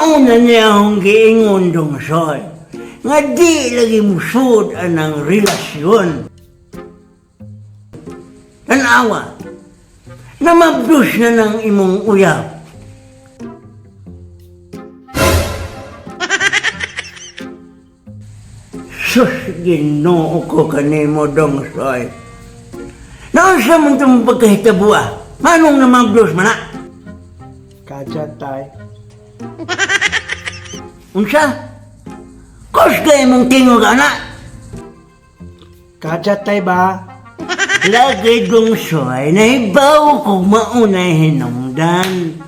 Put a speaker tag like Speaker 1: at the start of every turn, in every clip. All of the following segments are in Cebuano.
Speaker 1: Mauna niya akong giingon, Dongsoy, nga di lagi musud anang relasyon. Tanawa, namabdos na ng imong uyab. Sus, Ginoo ko kanimo, Dongsoy. Naunsa man itong pagkahitabua? Manong namabdos man na?
Speaker 2: Kadyat, tay.
Speaker 1: Unsa? Kos kay mong tingog, ana?
Speaker 2: Kadyat, tay ba?
Speaker 1: Lagi, Dongsoy, nahibaw ko maunay hinungdan.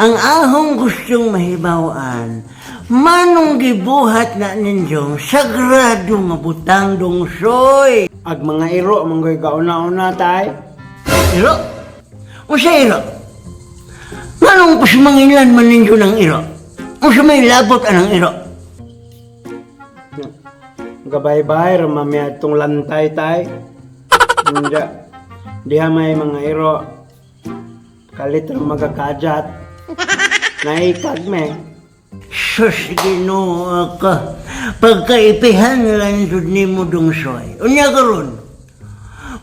Speaker 1: Ang ahong gustong mahibawan, manong gibuhat na ninyong sagrado nga butang, Dongsoy.
Speaker 2: Ag mga iro, manggoy kauna-una, tay.
Speaker 1: Iro? Unsa iro? Manong pasmangilan man ninyo ng iro? Unsa may labot anang iro?
Speaker 2: Gabay-bay, ramami atong lantay, tay. Hindi. Diha may mga iro. Kalit ra magakadyat. Naikag me.
Speaker 1: Sus, Ginoo ka. Pagkaipihan lang jud nimo, Dongsoy. Unya karon.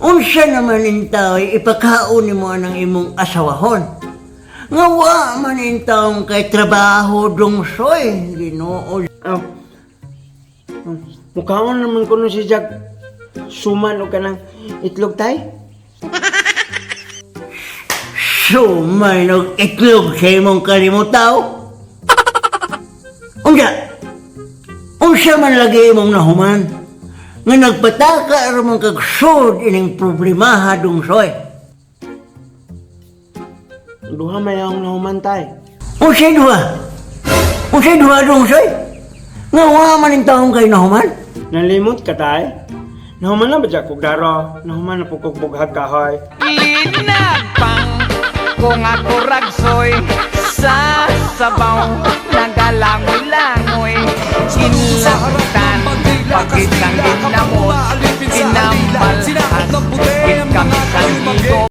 Speaker 1: Unsa naman intaw ipakaon nimo anang imong asawahon? Nga wa man intawong kay trabaho, Dongsoy, Ginoo.
Speaker 2: Oh. Mukhaon naman kuno si Jack. Suman o kanang itlog, tay.
Speaker 1: Sumay og itlog sa imong kalimutaw. Unsa? Unsa man lagi imong nahuman? Nga nagpataka ra man kag sud ining problemaha, Dongsoy.
Speaker 2: Duha may akong nahuman, tay.
Speaker 1: Unsay duha? Unsay duha, Dongsoy? Nga wa man ning taong kay nahuman?
Speaker 2: Nalimot ka, tay? Nahuman na ba Jack kog daro? Nahuman na po kog bughag kahoy.
Speaker 3: Linagpang kung ako ragsoy sa sabaw nagalangoy-langoy Ginlaktan pagkitang ginamot, ginambalhas, git kami sa